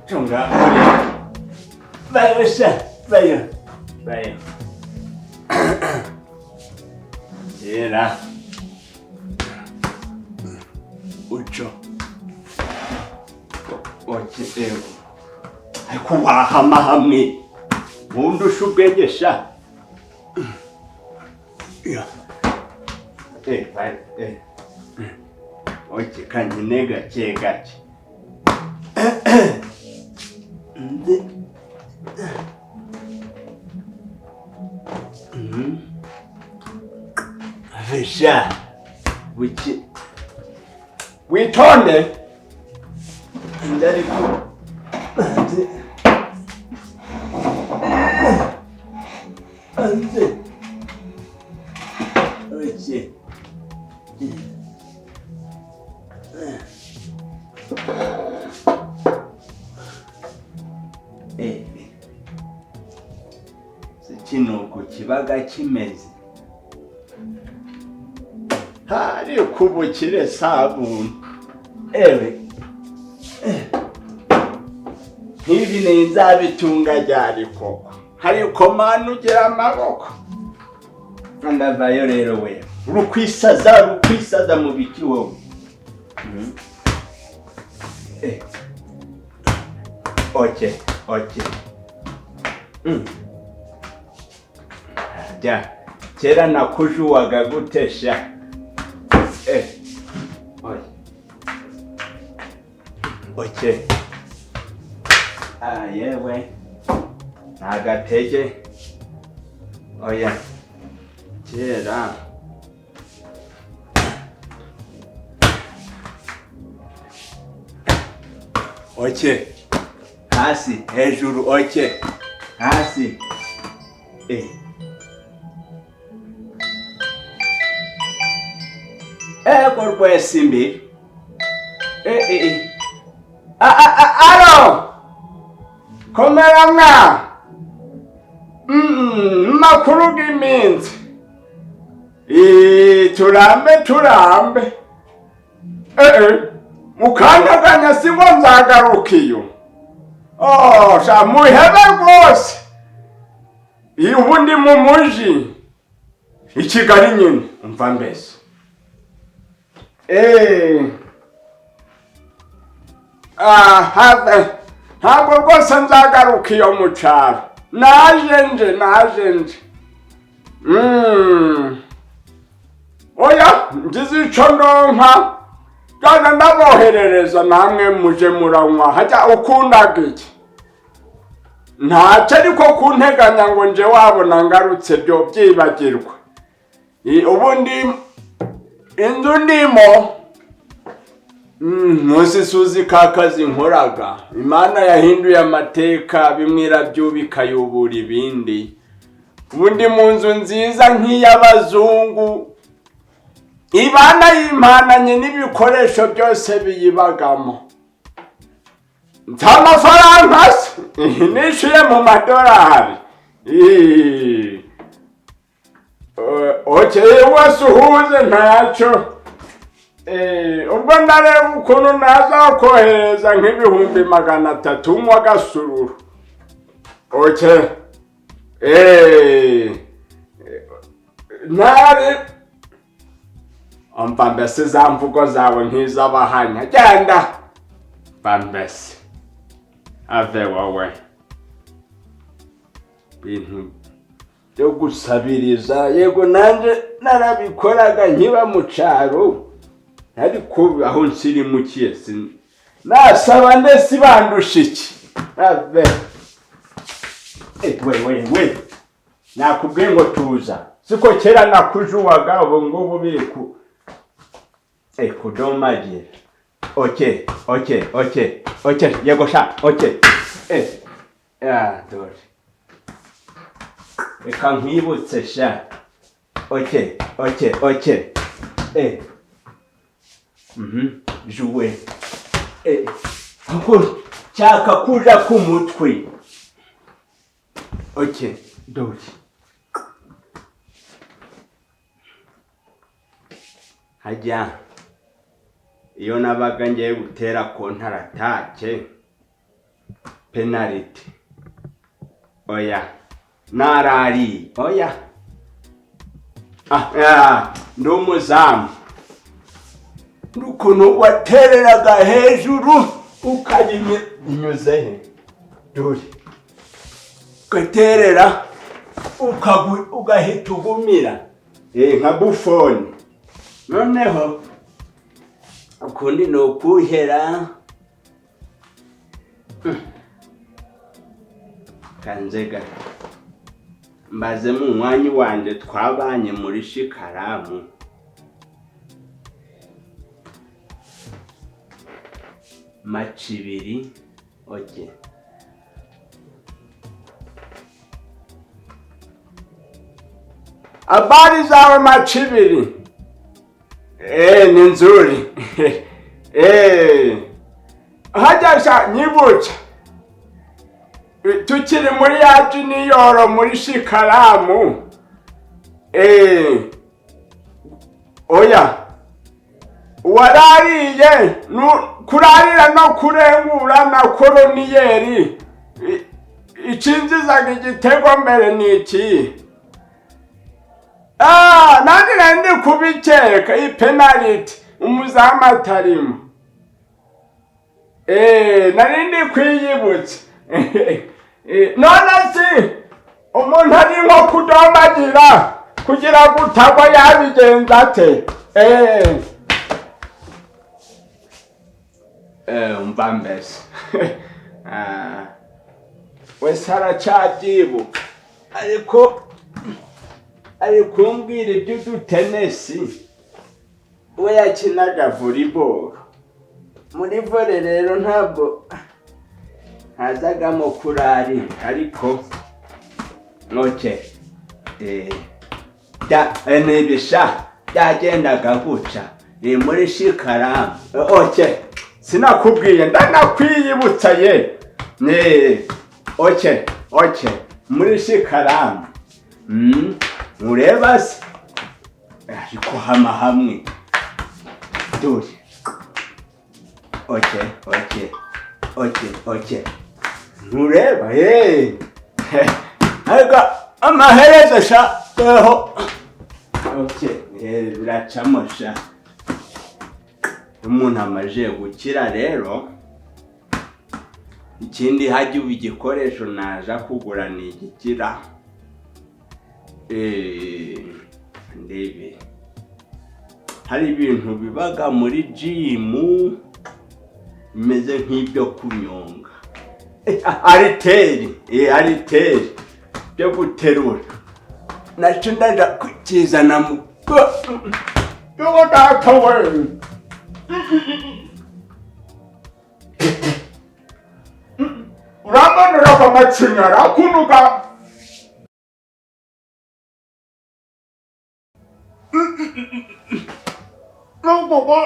Chunga, vayo, vayo, vayo. Era. Ucho. Oche, ariko wahama hamwe. Wundusha ubwenge sha. Oche kanyine gake gake. Sha. Wiki. Witonde. Ndariko. Anze. Oche. Kino kibaga kimeze. Hari kubukire sabuni. Ewe. Nkibi ninzabitunga ryari koko. Hariko mana ugira amaboko. Ndavayo rero wewe. Urukwisaza mu biki wowe. Oke, oke. Ja, kera nakujuwaga gute sha. Oke. Ah, yewe. Nagatege. Oya. Kera. Oke. Hasi, hejuru, oke. Hasi. Ego rwesimbi. Alo. Komera mwa. Makuru g'iminsi. Turambe turambe. Mukandaganya singo nzagaruka iyo. Oh, sha muhebe rwose. Ubu ndi mu muji. I Kigali nyine umva mbese. Ntabwo rwose nzagaruka iyo mu cyaro. Naje nje. Oya, ngize ico ndonka. Gana ndaboherereza namwe muje muranywa. Hajya ukundaga iki? Ntacyo ariko kunteganya ngo nje wabona ngarutse byo byibagirwa. Ubundi inzu ndimo ntuzi suzi kakazi nkoraga. Imana yahinduye amateka bimwe irabyubika yubura ibindi. Ubundi mu nzu nziza nk'iy'abazungu ibana yimpananye n'ibikoresho byose biyibagamo. Nta mafaranga se nishyuye mu madolari. Okeye wese uhuze ntacyo. Ubwo ndareba ukuntu nazakohereza nk'ibihumbi 300 unywa agasururu. Oke. Ntari umva mbese za mvugo zawe nk'iz'abahanya. Genda. Mva mbese. Ave wowe. Bintu byo gusabiriza yego nanjye narabikoraga nkiba mu cyaro. Ariko aho nsirimukiye nasaba ndetse bandusha iki. Ave. We. Nakubwiye ngo tuza. Siko kera nakujuwaga ubu ngubu biri ku kudomagira. Oke. Oke, yego sha. Oke. Dore. Reka nkwibutse sha. Oke. Jouer. Kuko nshaka kuja ku mutwe. Okay, dore. Hajya iyo nabaga ngiye gutera contre-attaque, penalty, oya, narariye, oya. Ah, ndi umuzamu, n'ukuntu watereraga hejuru ukayimye inyuze he, dore ugaterera ugahita ugumira nka Buffon. Noneho ukundi ni ukuhera kanzega mbaze mu mwanya wanje twabanye muri shikaramu. Macibiri, okay. Habari zawe, Macibiri? Ni nzuri. Hajya sha nyibutsa. Tukiri muri ya junior muri shikaramu. Oya. Warariye kurarira no kurengura na koroniyeri. Icinjizaga igitego mbere ni iki? Ah, nandi nandi kubikeka, iyi penalty umuzamu atarimo. Nari ndi kwiyibutsa. None si umuntu ari nko kudombagira kugira ngo utagwa yabigenza ate? Umva mbese. Ah, wese aracabyibuka, ariko ari kumbwira iby'udutenesi. We yakinaga volleyball. Muri volley rero ntabwo hazagamo kurari, ariko okay, nibisha byagendaga guca ni muri shikaramu. Okay, sinakubwiye, ndanakwiyibutsa ye ne. Okay, muri shikaramu. Mureba se, ariko hama hamwe, dore. Okay, ntureba ye, ariko amaherezo sha eho. Okay, biracamo sha. Umuntu amaze gukira rero, ikindi hajya uba igikoresho naja kugura ni igikira. Ndebe, hari ibintu bibaga muri gym bimeze nk'ibyo kunyonga. Haltères, haltères byo guterura, nacyo ndaja kukizana mu yo. Data we, urambonera amacinya arakunuka. Nugugu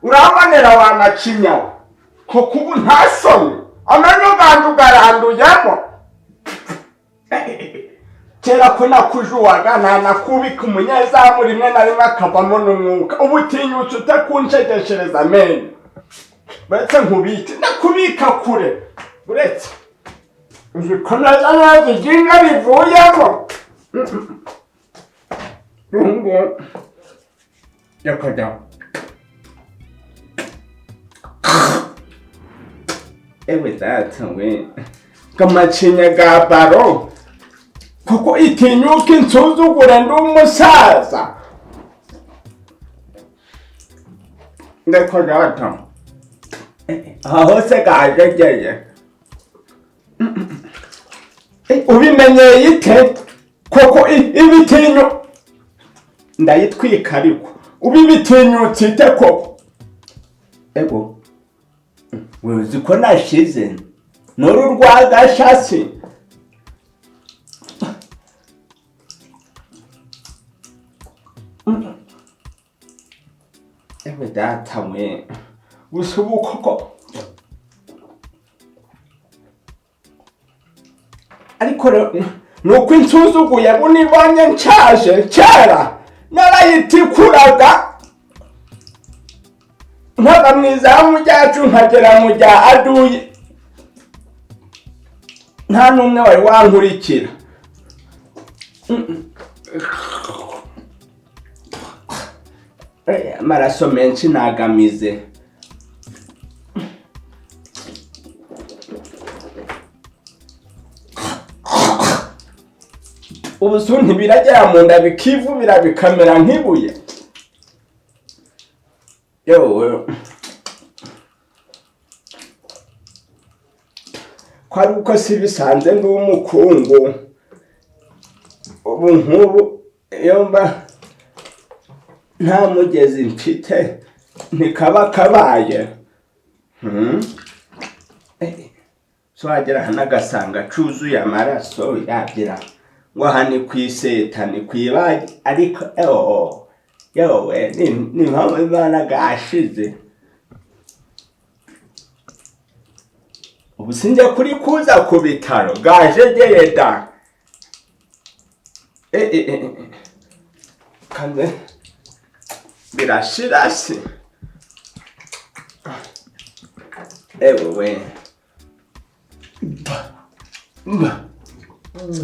urambonera wamacinya, kuko ubu nta soni, amenyo ganjye ugaranduyemo. Kera ko nakujuwaga ntanakubika umunyezamu, rimwe na rimwe akavamo n'umwuka. Ubu utinyutse utakunshegeshereza amenyo? Uretse nkubike, ndakubika kure. Uretse uzi ko neza neza iryinyo rivuyemo. Rungu yakajya, ewe data we, kamacinya ga baro, kuko itinyuka insuzugura, ndi umusaza. Ndeko data, aha hose gajegeye, ubimenyeye ite koko? Ibitinyu ndayitwika, ariko ubibitinyutse ite koko? Ego, uzi ko nashize n'uru rwagashasi. Ewe data we, gusa ubu koko ariko ni uko insuzuguye bunibonye nshaje. Kera narayitikuraga nkava mu izamu ryacu nkagera mu rya aduyi, nta n'umwe wari wankurikira. Amaraso menshi nagamize. Ubu se ntibiragera mu nda bikivubira bikamera nk'ibuye? Yewe, ko ari uko si bisanze ndi umukungu. Ubu nk'ubu iyo mba nta mugezi mfite ntikaba kabaye. So wagera hano agasanga cuzuye amaraso, yagira ngo aha ni ku iseta, ni ku ibagi, ariko yewe ni impamvu Imana gashize. Ubu sinjya kuri kuza ku bitaro gajegeye da. Kandi birashira se? Ewe we, ba ba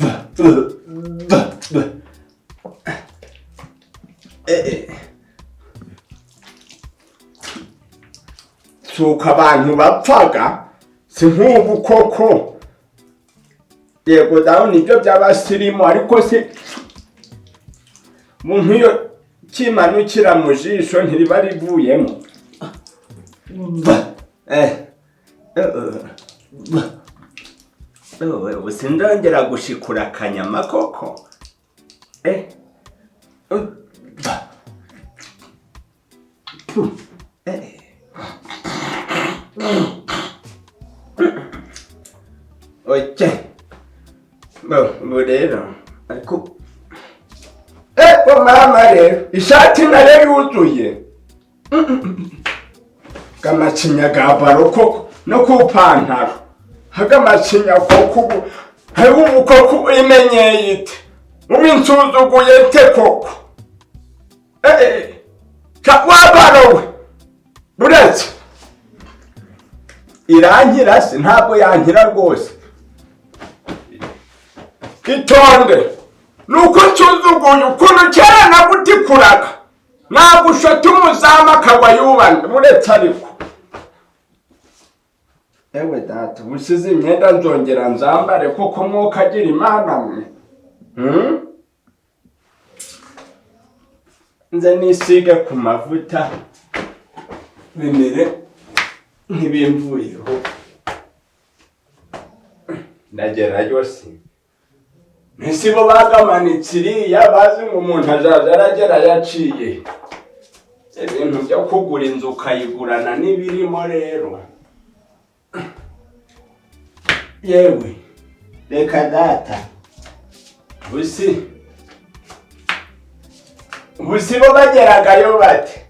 ba ba ba. Suko abantu bapfaga si nk'ubu koko. Yego dawe, nibyo by'abasirimu, ariko se mu nk'iyo kimanukira mu jisho ntiriba rivuyemo? Ubu sindongera gushikura akanyama koko. Oke, ubu rero ariko mama rero ishati nayo yuzuye gamacinya ga baro koko no ku pantaro hagamacinya koko. Ubu hari ubu koko imenyeye ite? Ubu insuzuguye ite koko? Wa baro we, buretse irankira se? Ntabwo yankira rwose. Itonde, nuko nsuzuguye ukuntu kera nagutikuraga nagushota umuzamu akagwa yubana. Buretse ariko, ewe data, ubusize imyenda nzongera nzambare koko mwuka agira Imana mwe? Nze nisige ku mavuta bimere ntibimvuyeho, ndagerayo se? Mbese bo bagamanitse iriya bazi ngo umuntu azaza aragera yaciye. Ibintu byo kugura inzu ukayigurana n'ibirimo rero, yewe reka data. Busi busi bo bageragayo bate?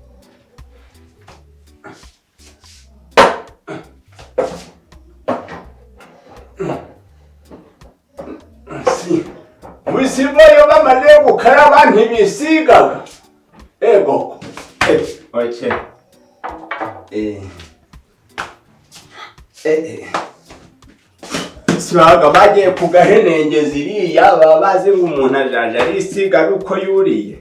Busi bo yo bamaze gukaraba ntibisigaga? Ego, oke. Sibaga bagiye kugahenengeza iriya baba bazi ngo umuntu ajaje arisiga ari uko yuriye.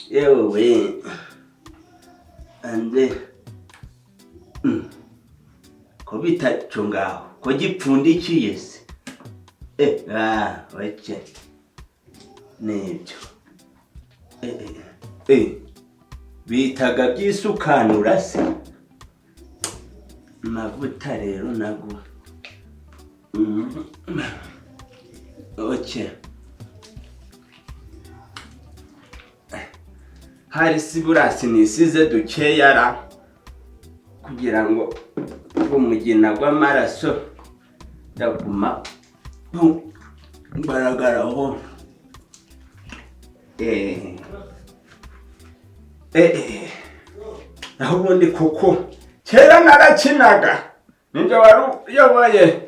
Yewe ande ko bitaco ngaho ko gipfundikiye se? Oke, nibyo bitaga byisukanura se? Mavuta rero nago. Oke, hari siburasi nisize dukeya ra kugira ngo umugina gw'amaraso ndaguma ngaragaraho. Naho ubundi kuko kera narakinaga, ninjye wari uyoboye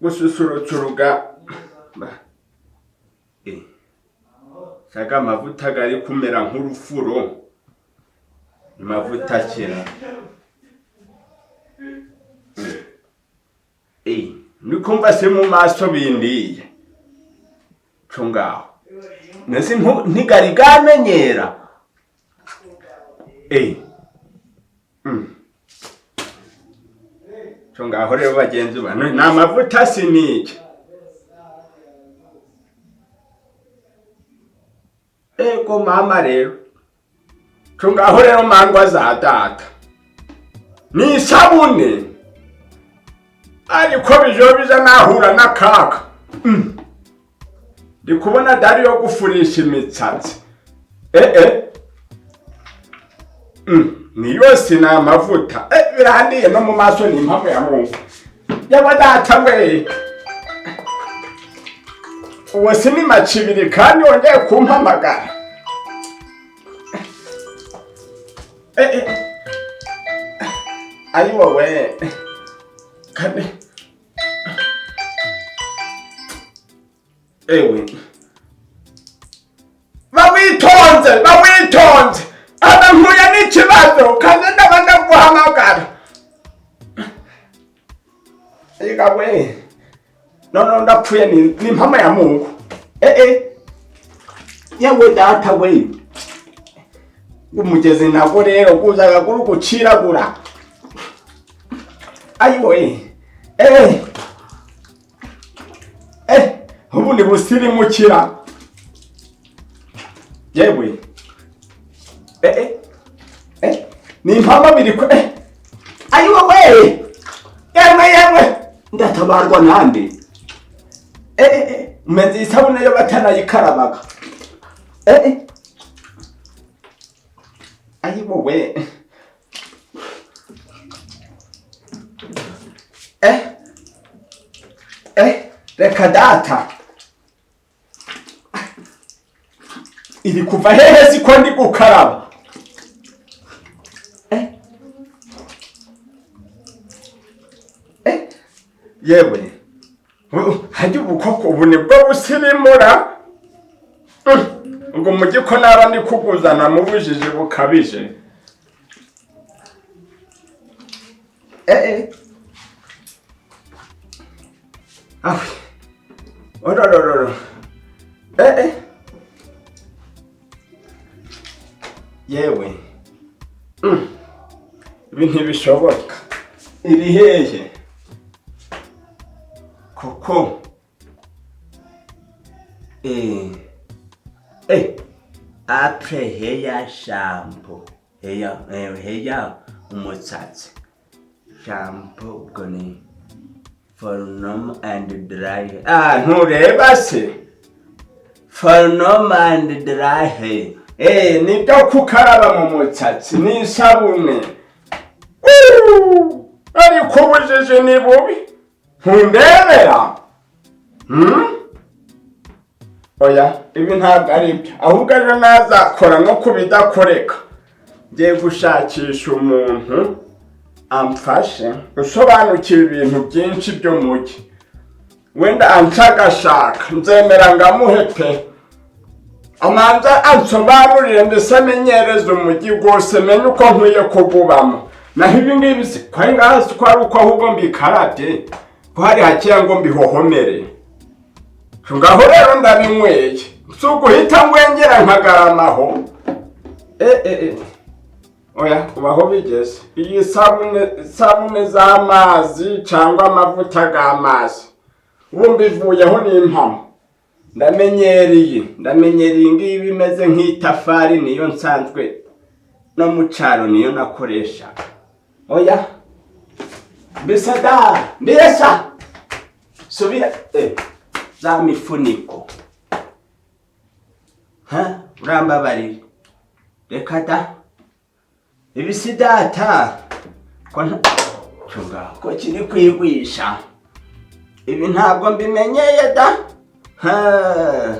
gususurutsa urugamba. Shaga amavuta gari kumera nk'urufuro, amavuta akira. Nikumva se mu maso bindiye co ngaho nese ntigari gamenyera. Co ngaho rero bagenzi bano ni amavuta siniki. Ego mama rero, co ngaho rero mangwa za data ni isabune, ariko bijo biza nahura n'akaga. Ndi kubona dari yo gufurisha imitsatsi. Ni yose ni amavuta. Birandiye no mu maso, ni impamvu ya Mungu. Yawa data we, uwo si ni macibiri kandi wongeye kumpamagara. Ayi wowe kandi ewe bawitonze, bawitonze, aba mpuye n'ikibazo kandi ndaba ndaguhamagara. Ega we, no ndapfuye, ni impama ya Mungu. Yewe data we, umugezi nabwo rero guzaga kuri guciragura. Ayi we, ubu ni busirimukira. Yewe, ni impama biri ko. Ayi wowe, yemwe yemwe, ndatabarwa nande? Meze isabune yo batanayikarabaga. Ayi wowe, reka data, iri kuva hehe siko ndi gukaraba? Yewe, hajya ubukoko ubu nibwo busirimura. Ngo mujye ko naba ndi kuguzana mu bujiji bukabije. Awe. Ororororo. Yewe. Ibi ntibishoboka. Iri hehe? Koko. Apre heya shampoo. Heya, heya umutsatsi. Shampoo ubwo ni for normal and dry. Ntureba se? For normal and dry hair. Nibyo kukaraba mu mutsatsi n'isabune. Ariko ubujiji ni bubi. Ntundebera? Oya, ibi ntabwo ari byo. Ahubwo rero nazakora nko kubidakoreka. Ngiye gushakisha umuntu amfashe gusobanukira ibintu byinshi byo mujyi. Wenda anshagashaka nzemera ngamuhe pe. Amanza ansobanurire mbese amenyereze umujyi rwose, menye uko nkwiye kugubamo. Naho ibi ngibi si ko ari ngaha, si ko ari uko ahubwo mbikarabye, ko hari hakeya ngo mbihohomere. Ngaho rero ndabinyweye, si uguhita ngwengera nkagaramaho. Oya, ubaho bigeze. Iyi sabune z'amazi cyangwa amavuta g'amazi, ubu mbivuyeho n'impamo. Ndamenyereye ngibi imeze nk'itafari, niyo nsanzwe no mu cyaro niyo nakoresha. Oya, mbese da, mbese subira za mifuniko. Ha, urambabarira. Reka da. Ibisi data ko nta ko kiri kwigwisha. Ibi ntabwo mbimenyeye da. Ha.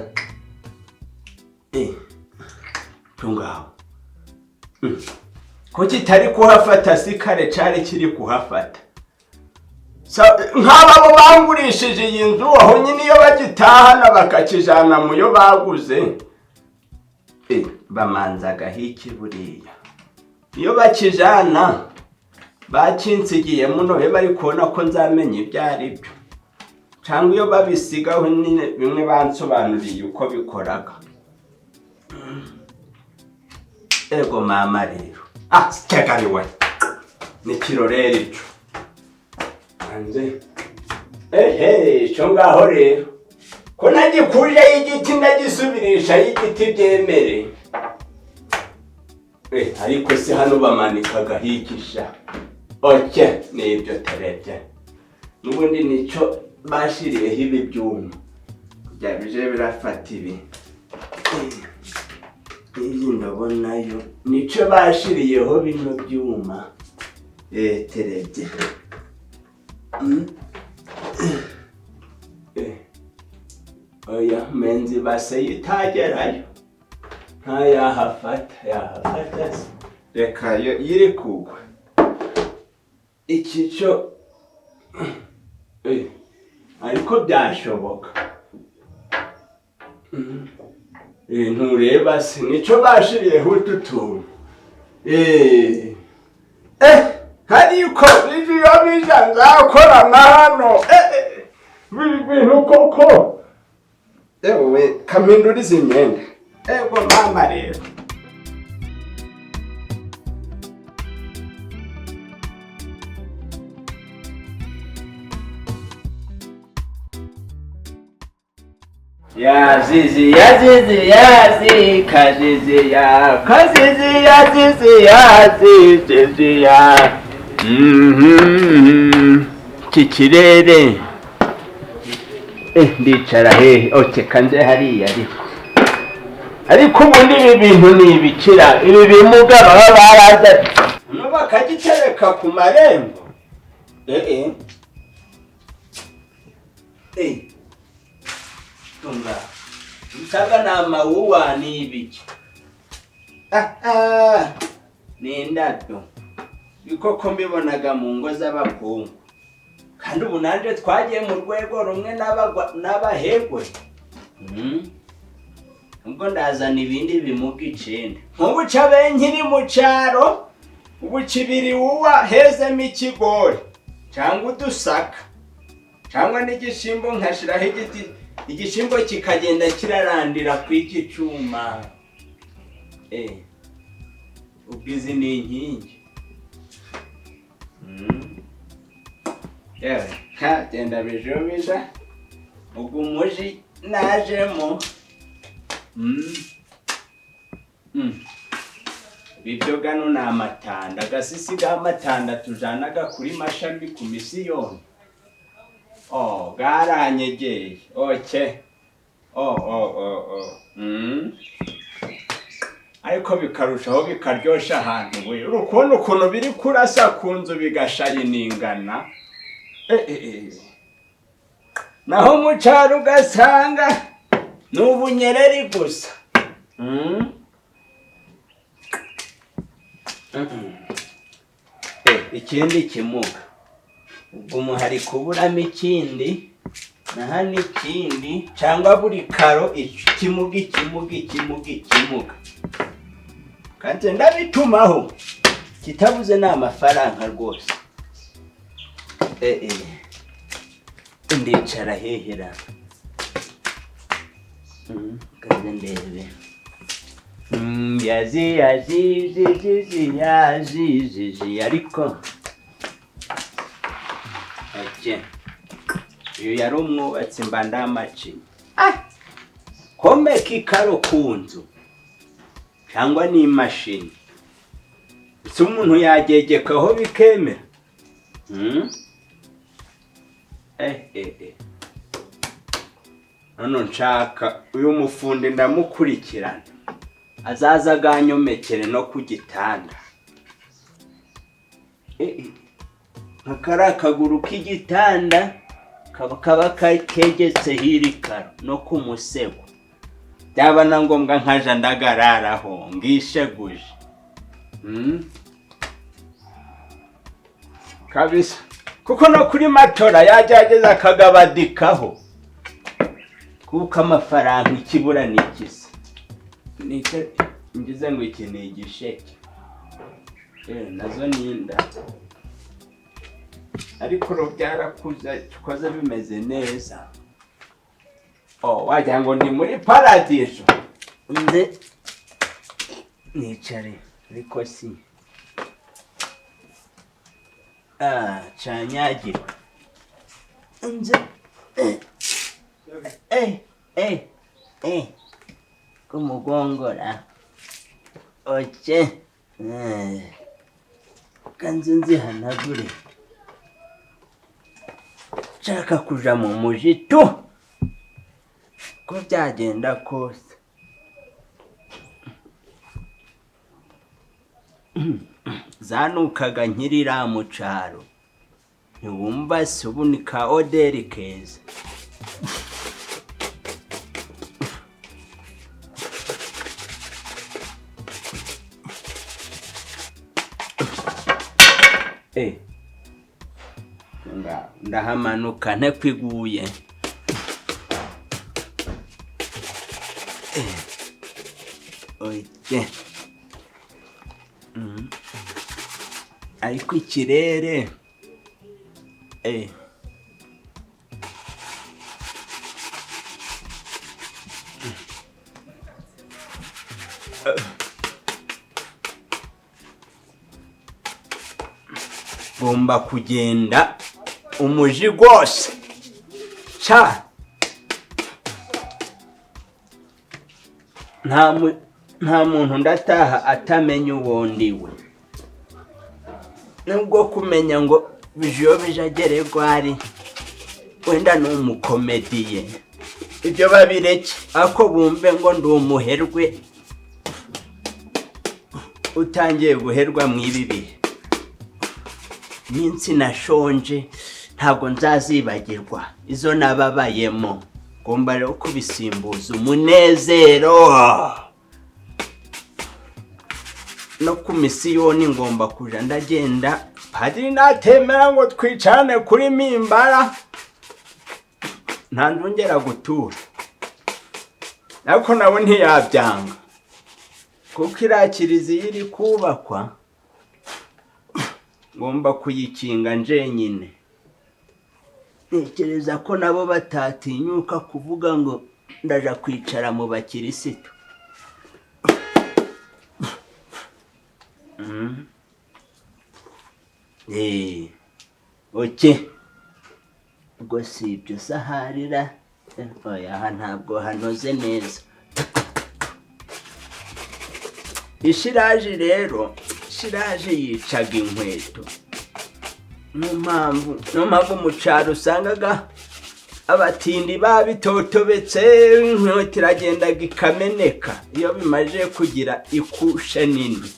Tungaho. Ko kitari kuhafata si kare cari kiri kuhafata. Nk'aba bo bangurishije iyi nzu aho nyine iyo bagitahana bakakijana mu yo baguze, bamanzaga hiki buriya iyo bakijana bakinsigiye muno be bari kubona ko nzamenya ibyo ari byo, cyangwa iyo babisigaho nyine bimwe bansobanuriye uko bikoraga. Ego mama rero, cyagariwe ni kirorero ico hanze. Ehe, ico ngaho rero ko nagikujeyo igiti ndagisubirisha y'igiti byemere. Ariko si hano bamanikaga higisha. Oke, nibyo terebye. N'ubundi nico bashiriyeho ibi byuma kugira bije birafata ibi. Iyi ndobo nayo nico bashiriyeho bino byuma. Terebye. Oya, menzi base itagerayo. Nta yahafata, yahafata se. Reka yo iri kugwa. Iki cyo ariko byashoboka. Ntureba se nico bashiriyeho utu tuntu. Ariko iyo bija nzakora amahano. Bintu koko. Ewe kamindura izi myenda. Ego mama rero. Ya zizi ya zizi ya zi kazizi ya kazizi ya zizi ya zizi ya. Kikirere. Ndicara hehe? Oke kanze hariya ariko. Ariko ubundi ibi bintu ni ibikira, ibi bimuga baba baraza no bakagitereka ku marembo. Tunga. Msaga na mawuwa ni ibiki. Ni indabyo. Bikoko mbibonaga mu ngo z'abakungu. Kandi ubu nanje twagiye mu rwego rumwe n'abahegwe. Ubwo ndazana ibindi bimuga icenda. Nk'ubu cabe nkiri mu caro, ubu kibiri wuwa hezemo ikigori cyangwa udusaka cyangwa n'igishimbo nkashiraho igiti, igishimbo kikagenda kirarandira ku iki cuma. Ubwo izi ni inkingi. Yewe, genda bijobija ubwo umuji najemo. Ibyo gano ni amatanda, agasisi k'amatanda tujanaga kuri mashami ku misiyoni. Garanyegeye. Oke. Ariko bikarushaho bikaryosha ahantu we. Urukubona ukuntu biri kurasa ku nzu bigashayiningana. Naho mu cyaro ugasanga ni ubunyereri gusa. Ikindi kimuga ubwo umuhari kuburamo ikindi na hano ikindi, cyangwa buri karo ikimuga ikimuga ikimuga ikimuga. Kandi ndabitumaho kitabuze ni amafaranga rwose. Ndicara hehera. Kaze ndebe. Yazi yazi zizi yazi zizi ariko. Ake. Uyu yari umwubatsi mba ndamaci. Komeka ikaro ku nzu cyangwa ni imashini. Ese umuntu yagegekaho bikemera? None nshaka uyu mufundi ndamukurikirana azaza aganyomekere no ku gitanda. Nka kariya kaguru k'igitanda kaba kegetse hiri karo no ku musego. Byaba na ngombwa nkaja ndagararaho ngisheguje. Kabisa kuko no kuri matora yagerageza akagabadikaho kuko amafaranga ikibura ni ikisa nicyo ngize ngo iki ni igisheke nazo ni inda ariko byarakuze tukoze bimeze neza. Oh, wagira ngo ni muri paradiso. Nze nicare ariko si canyagirwa nze kumugongora oke kanze nzihanagure nshaka kuja mu muji tu ko byagenda kose. Zanukaga nkirira mu caro ntiwumva se ubu ni ka oderi keza. Ndahamanuka ntekwiguye. Oye. Ariko ikirere ngomba kugenda umuji rwose ca nta muntu ndataha atamenya uwo ndiwe. Nubwo kumenya ngo bijiyo bijagere rwari wenda ni umukomediye ibyo babireke ako bumve ngo ndi umuherwe utangiye guherwa mu ibi bihe. Minsi nashonje ntabwo nzazibagirwa izo nababayemo, ngomba rero kubisimbuza umunezero. No ku misiyoni ngomba kuja ndagenda padiri natemera ngo twicarane kuri mimbara nta ndongera gutura, ariko nawe ntiyabyanga kuko iriya kiliziya iri kubakwa ngomba kuyikinga njenyine. Ntekereza ko nabo batatinyuka kuvuga ngo ndaja kwicara mu bakirisitu. Oke ubwo si ibyo saharira oya aha ntabwo hanoze neza. Ishiraje rero shiraje yicaga inkweto, niyo mpamvu mu cyaro usangaga abatindi babitotobetse inkweto iragendaga ikameneka iyo bimaze kugira ikushe nini.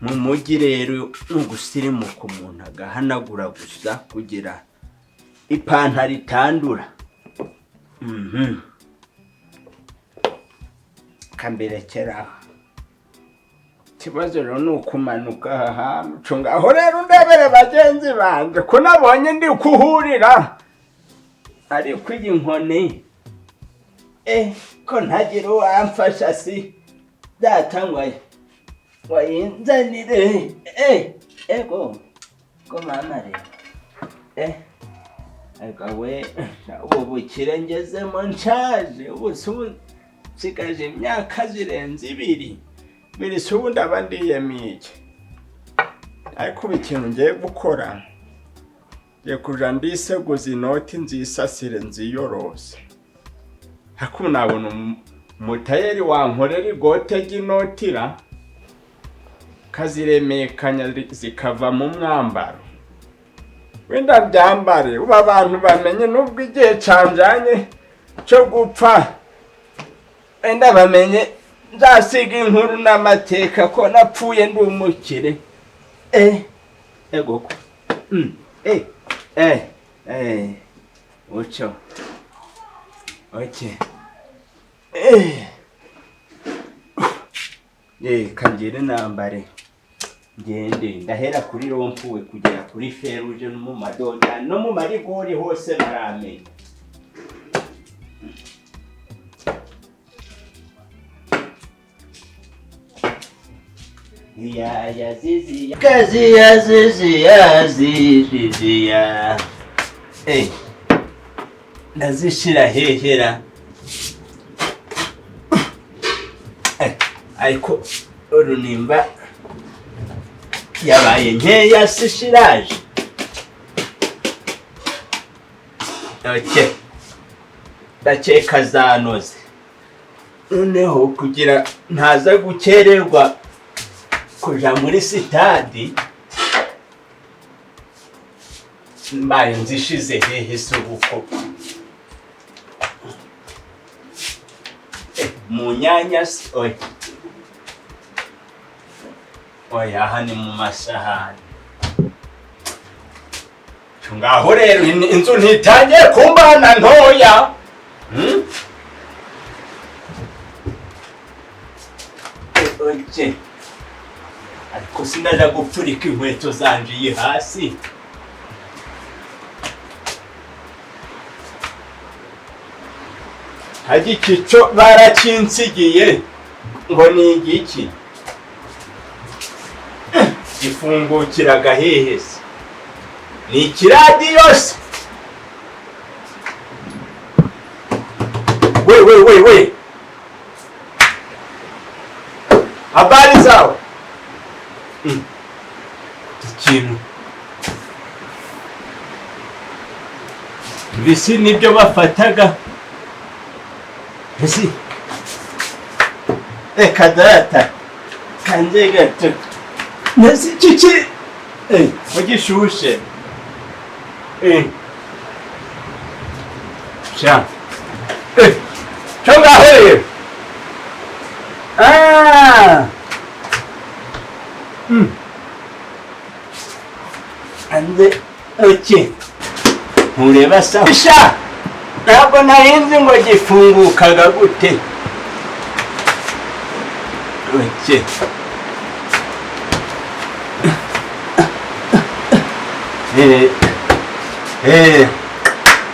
Mu mujyi rero ni ugusirimuka umuntu agahanagura gusa kugira ipantaro itandura. Kamberekera ikibazo rero ni ukumanuka aha hantu. Aho rero ndebere bagenzi banje ko nabonye ndi kuhurira ariko iyi nkoni ko ntagira uwamfasha si data ngo wayinzanire ego ko mama rero ariko we ubu bukire ngezemo nshaje ubu nsigaje imyaka zirenze ibiri birisi ubu ndaba ndiyemiye. Ariko ubu ikintu ngiye gukora ngiye kuja ndiseguza inoti nzisasire nziyorose. Ariko nabona umutayeri wankorera igote ry'inotira kaziremekanya zikava mu mwambaro wenda byambare uba abantu bamenye nubwo igihe canjanye cyo gupfa wenda bamenye nzasiga inkuru n'amateka ko napfuye ndi umukire. Ego uco okay. Kangere nambare ngende ndahera kuri rompuwe kugera kuri feruje no mu madoda no mu marigori hose baramenya. Ya ya zizi kazi ya zizi ya zizi ya ndazishira hehera ariko urunimba yabaye nkeya sishiraje. Okay, ndakeka zanoze noneho kugira ntaza gukererwa kuja muri sitadi mbaye nzishize hehe se ubu mu nyanya se oya oya aha ni mu masahani. Ngaho rero inzu ntitangiye kumbana ntoya. Oye ariko sinaja gupfurika inkweto zanje iyi hasi. Hagikico barakinsigiye ngo ni igiki gifungukiraga hehe se? Ni ikiradiyo se? We we we we, habari zawe? Ikintu bisi nibyo bafataga bisi. Reka data kanje gato nasi kiki mugishushe sha cyo ngaho rero ande oke ntureba sa sha ntabwo narinzi ngo gifungukaga gute. Oke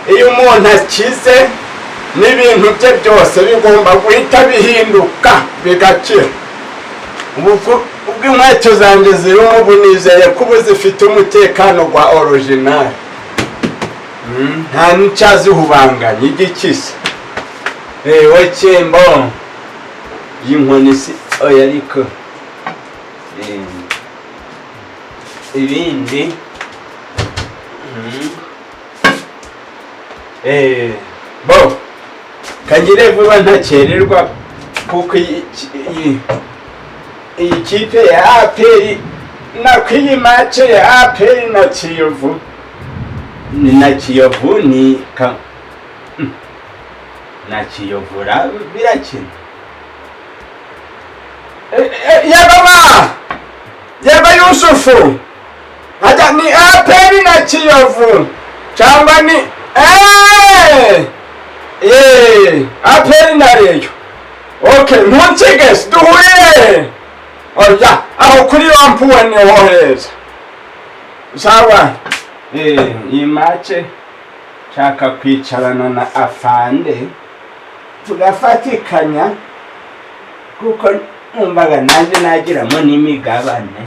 iyo umuntu akize n'ibintu bye byose bigomba guhita bihinduka bigakira. Ubwo inkweto zanjye zirimo ubu nizeye ko ubu zifite umutekano gwa original, nta n'icyazihubanganya igikise. Oke mbo y'inkoni si oya ariko ibindi bo kangire vuba ntakererwa kuko iyi kipe ya APR na kwiyi match ya APR na Kiyovu ni na Kiyovu ni ka na Kiyovu birakina. Yabama Yaba Yusufu hata ni APR na Kiyovu cyangwa ni APR na Reyo. Okay, ntunsige duhurire oya aho kuri rompuwe niho heza sawa. Iyi mace nshaka kwicarana na afande tugafatikanya kuko numvaga nanjye nagiramo n'imigabane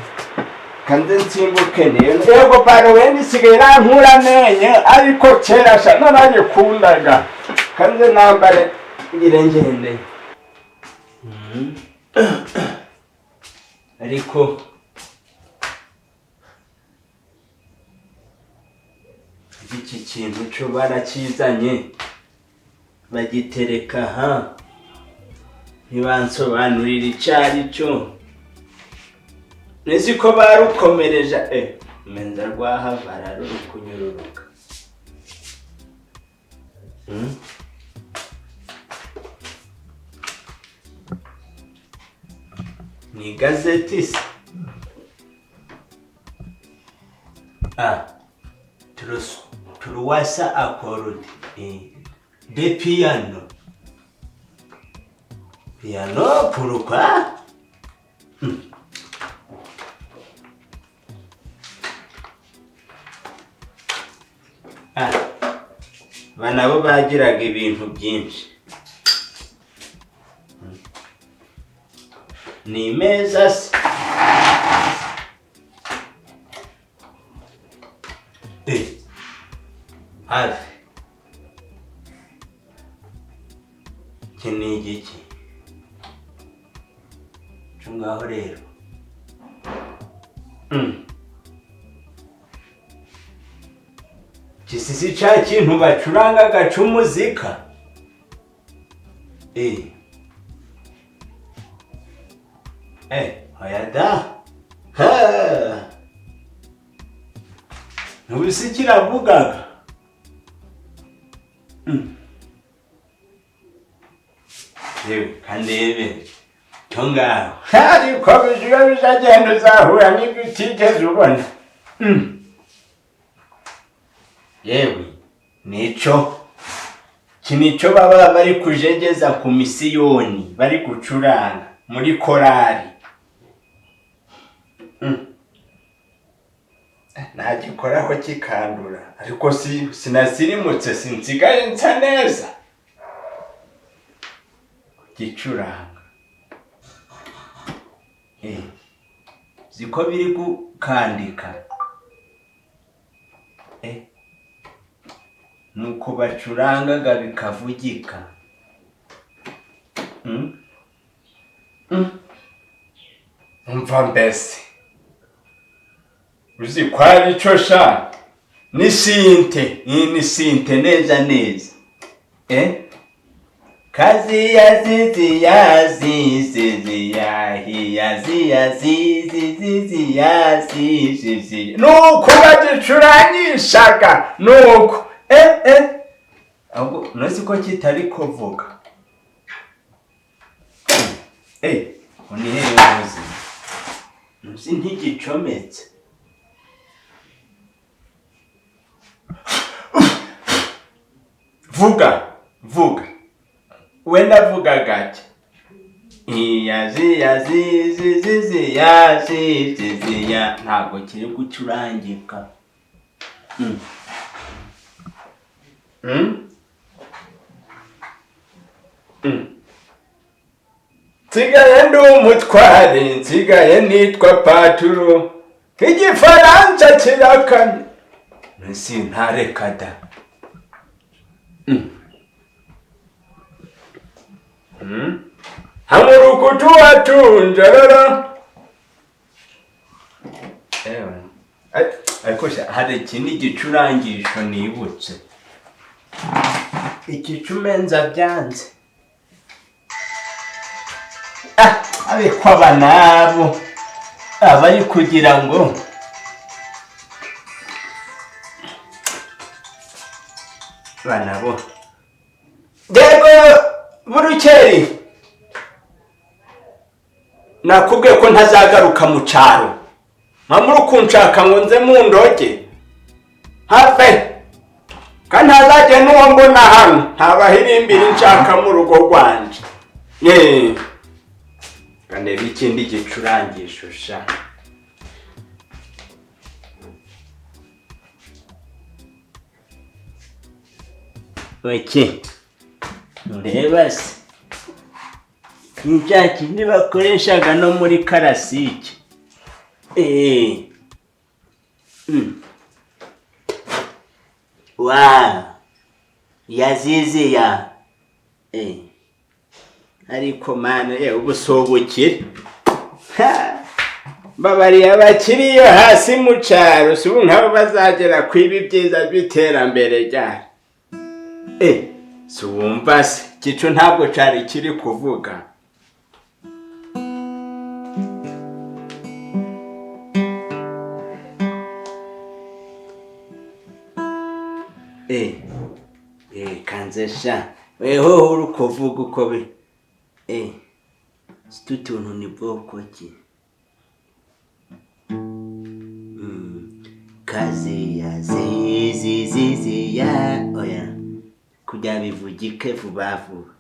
kandi nsimbuke niyo. Yego baro wenda isigaye irankura amenyo ariko kera sha narayikundaga kandi nambare ngire ngende. Ariko iki kintu cyo barakizanye bagitereka ha ntibansobanurira icyo ari cyo nzi ko barukomereje menza rwahavara ruri kunyururuka. Ni gazeti se? Turuwasa akorudi de piano. Piano pourquoi? Aba nabo bagiraga ibintu byinshi. Ni meza se. Hafi. Iki ni igiki? Cyo ngaho rero. Kisisi cya kintu bacuranga gaca umuzika. Oya da. Ntubise kiravugaga. Yewe kandebe. Cyo ngaho. Ariko bijuye bizagenda uzahura n'ibyo utigeze ubona. Yewe nico iki nico baba bari kujegeza ku misiyoni bari gucuranga muri korari. Nagikoraho kikandura ariko si sinasirimutse sinsigaye nsa neza gicuranga. Ziko biri gukandika. Nuko bacurangaga bikavugika. Umva mbese uzi ko ari cyo sha ni sinte, ni sinte neza neza. Kazi ya zizi ya zizi ya hi ya zi ya zizi zizi ya zizi. Nuko bagicuranyishaga nuko Ahubwo nzi ko kitari kuvuga. Unihere uzi. Nzi ntigicometse. Vuga, vuga. Wenda vuga gake. Ya zi ya zi zi zi zi ya zi zi zi ya ntabwo kiri gucurangika. Nsigaye ndi umutware, nsigaye nitwa Paturo. Igifaransa kirakamye. Nsi ntareka da. Hamurukutu watunjarara. Ariko hari ikindi gicurangisho nibutse. Igicumenza byanze. Ariko aba nabo abari kugira ngo banabo. Yego burukeri. Nakubwiye ko ntazagaruka mu cyaro. Mpamuru kunshaka ngo nze mu ndoge. Have. Kandi ntazajye n'uwo mbona hano ntabahirimbira nshaka mu rugo rwanje. Kandebe ikindi gicurangisho sha. Oke. Ndeba se. Ni cya kindi bakoreshaga no muri karasike. Wa. Yazizi ya. Ariko mana ubusobukire. Babariya bakiriyo hasi mu cyaro si ubu nk'abo bazagera ku ibi byiza by'iterambere ryari. Si wumva se gicu ntabwo cyari kiri kuvuga. Kanze sha weho uri kuvuga uko bi utuntu ni bwoko ki? Kazi ya zizi zizi ya oya kugira bivugike vuba vuba.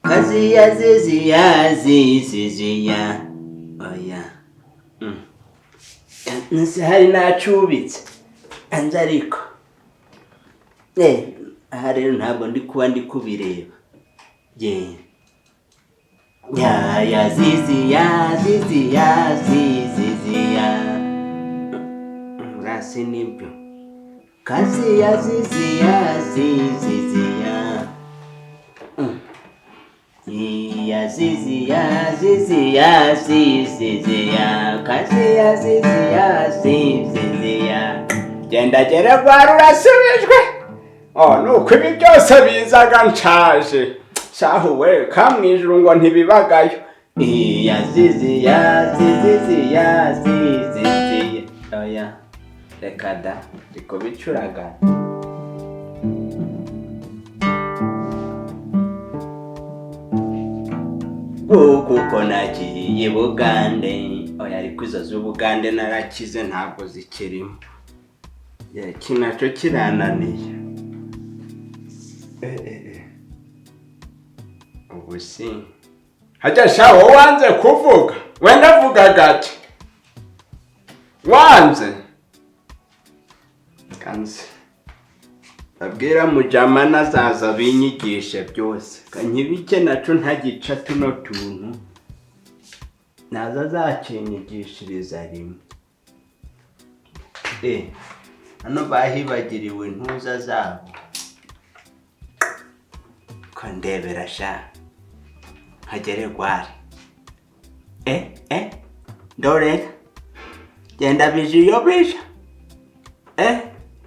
Kazi ya zizi ya zizi ya Oya. Nse hari nacubitse. Anze ariko. Aha rero ntabwo ndi kuba ndi kubireba. Ye. Ya ya zizi ya zizi ya zizi ya. Ngase nibyo. Kazi ya zizi ya zizi ya. Ya zizi ya zizi ya zizi ya. Kazi ya zizi ya zizi ya. Genda gera rwarurasubijwe. Oh, nuko ibi byose bizaga nshaje. Shahu we kamwijuru ngo ntibibagayo. Ya zizi ya zizi ya zizi. Oya. Reka da, ndiko bicuragana. Kuko nagiye Bugande. Oya ariko izo z'Ubugande narakize ntabwo zikirimo. Iki nacyo kirananiye. Ubu si hajya shaho wanze kuvuga. Wenda vuga gake. Wanze. Kanze. Abwira mujama nazaza binyigishe byose. Kanyibike naco ntagica tuno tuntu. Naza zakinyigishiriza rimwe. Hano bahibagiriwe ntuza zabo. Kandebera sha. Hagere gwari. Ndorera. Genda bijiyo bisha.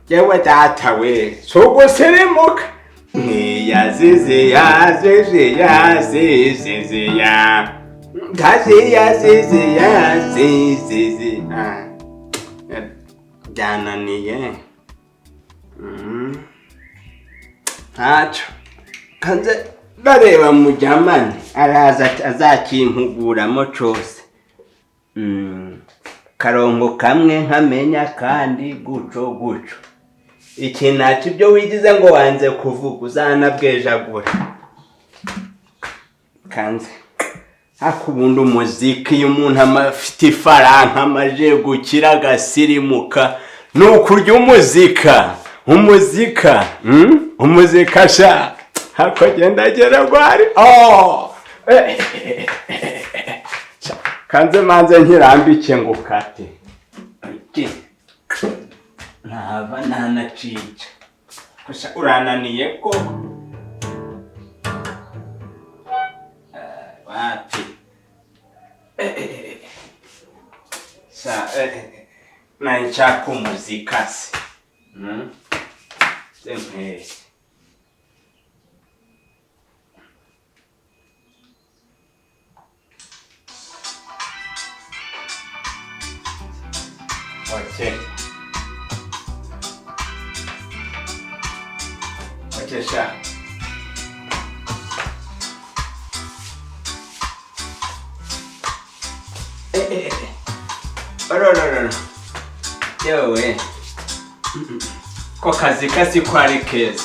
Yewe data we, sugusirimuka. Ya zizi ya zizi ya zizi ya. Kazi ya zizi ya zizi. Byananiye. Ntacyo. Kanze bareba mujamani araza azakimpuguramo cose. Karongo kamwe nkamenya kandi guco guco. Iki nacyo ibyo wigize ngo wanze kuvuga uzanabwejagura. Kanze akubundi umuziki iyo umuntu afite ifaranka amaje gukira agasirimuka nukurya umuzika. Umuzika, umuzika sha. Hakagenda gera gwari. Oh. Kanze manze nkirambike ngo kate. Ntava ntanacica. Kusha urananiye koko. Wapi. Sa nanchaka umuzika se. Sempe. Okay. Okay, sha. No. Yewe. Ko kazi kasi kwari keza.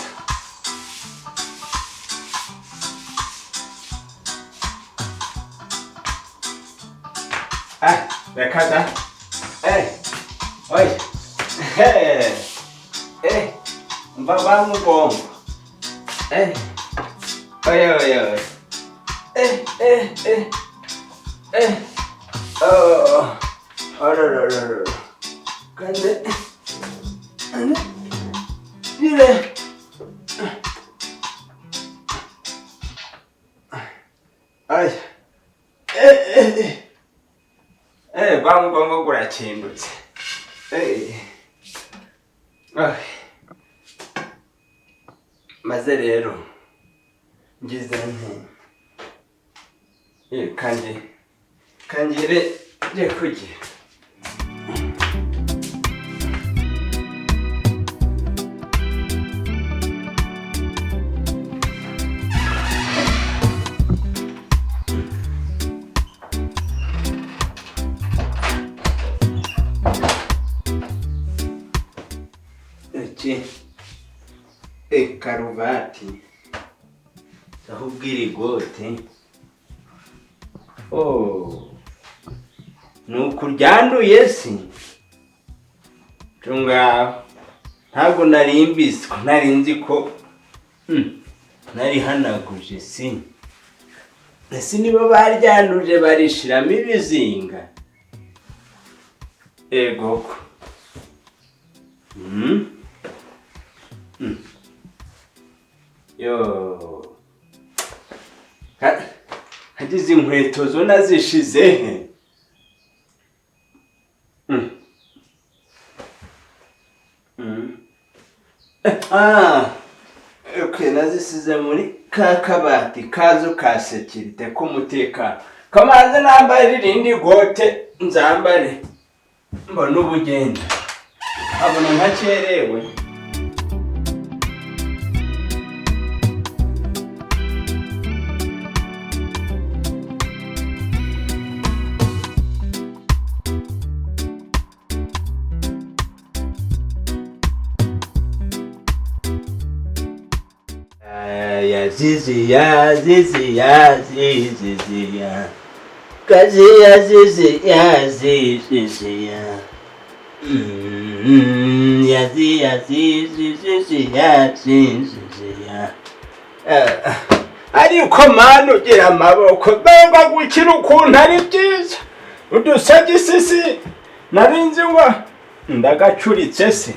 Reka da. Oi. Mva mugongo. Oi. Oh. Oh, no. Kande. Nile. Ay. Rwa mugongo gurakindutse. Maze rero ngize nti kangire ngiye kugira. Karuvati aho ubwira igote. Oh, Ni ukuryanduye si ngaho, ntabwo nari mbizi ko nari nzi ko narihanaguje si. Ese niba baryanduje barishiramo ibizinga? Ego ko. Yo, hagize inkweto zo nazishize he? Ah, okay, nazisize muri ka kabati kazo ka sécurité k'umutekano. Kamanze nambare irindi gote, nzambare mbona ubugenda abona ntakerewe. Ya zizi ya zizi ya zizi ya kazi ya zizi ya zizi ya ya zi ya zizi zizi ya zizi ya. Ariko mana, ugira amaboko, mbega gukira ukuntu ari byiza! Udusagisi nari nzi ngo ndagacuritse se.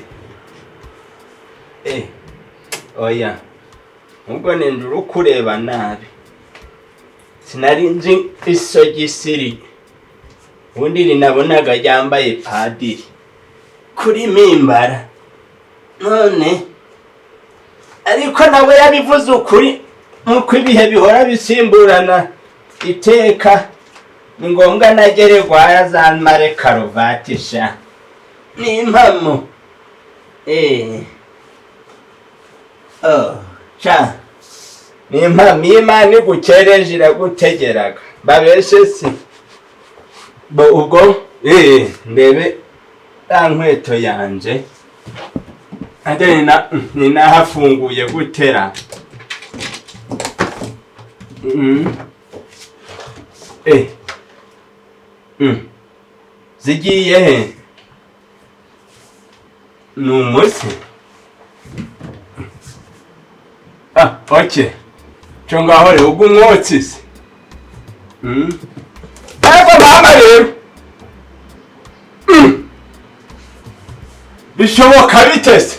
Oya, ubwo ninjura ukureba nabi, sinari nzi isogisi ubundi rinabonaga ryambaye padiri kuri mimbara none. Ariko nawe yabivuze ukuri, nk'uko ibihe bihora bisimburana iteka, ni ngombwa nagererwa azamare karuvati sha, ni impamo. Oh, sha, ni impamo. Iyo Imana igukereje iragutegeraga, babeshe si bo. Ubwo ndebe ya nkweto yanje ade ni nahafunguye gutera. Zigiye he? Ni umusi. Ah, okay, cyo ngaho rero, ubwo umwotsi se. Ego mama rero. Bishoboka bite se?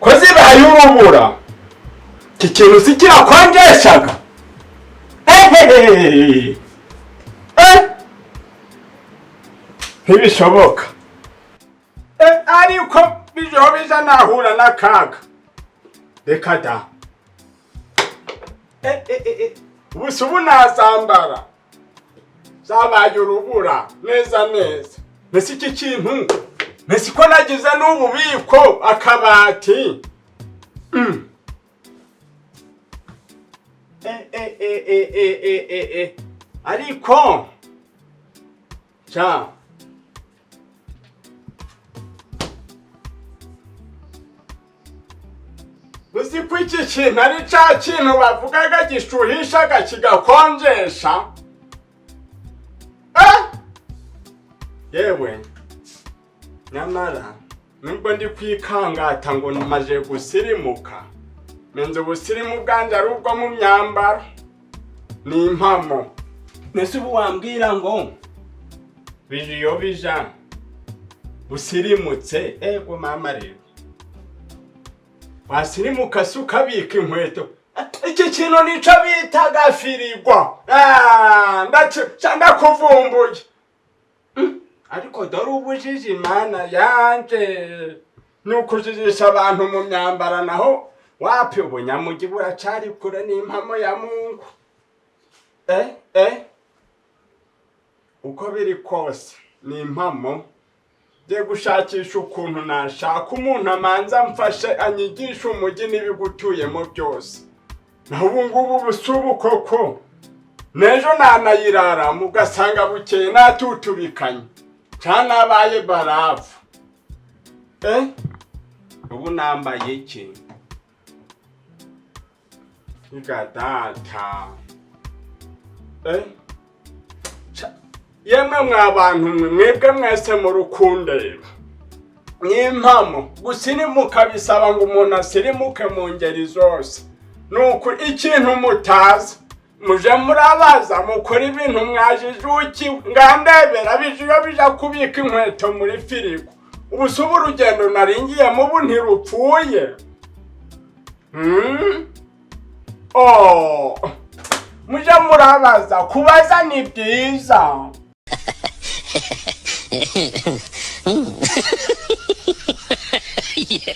Ko zibaye urubura, iki kintu si kirakonjeshaga? Ehehehe. Ntibishoboka. Ariko bijo bija nahura n'akaga. Reka da. Ubu si ubu nazambara zabaye urubura neza neza. Mbese iki kintu, mbese ko nagize n'ububiko, akabati. Ariko ca uzi ko iki kintu ari ca kintu bavugaga gishuhishaga kigakonjesha? Eh? Yewe, nyamara nubwo ndi kwikangata ngo maje gusirimuka, menze ubusirimu bwanjye ari ubwo mu myambaro, ni impamo. Mbese ubu wambwira ngo bije iyo bija busirimutse? Ego mama rero, wasirimuka se ukabika inkweto? Iki kintu nico bitaga firigo. Ah, ndakuvumbuye. Ariko dore ubujiji, Imana yanje, ni ukujijisha abantu mu myambara, naho wapi, ubunyamugi buracari kure, ni impamo ya Mungu. Uko biri kose ni impamo. Ngiye gushakisha ukuntu nashaka umuntu amanza amfashe, anyigishe umujyi n'ibigutuyemo byose. Naho ubu ngubu busubu koko n'ejo nanayiraramo, ugasanga bukeye natutubikanye canabaye barafu. Ubu nambaye iki? Iga data. Yemwe mwa bantu mwe, mwebwe mwese murukundeba, n'impamo gusirimuka bisaba ngo umuntu asirimuke mu ngeri zose. Ni ukuri ikintu mutazi muje murabaza, mukora ibintu mwajijukiwe. Ngandebera bije iyo bija kubika inkweto muri firigo. Ubu si ubu urugendo naringiyemo ubu ntirupfuye. Oh. Muje murabaza, kubaza ni byiza. Yeah.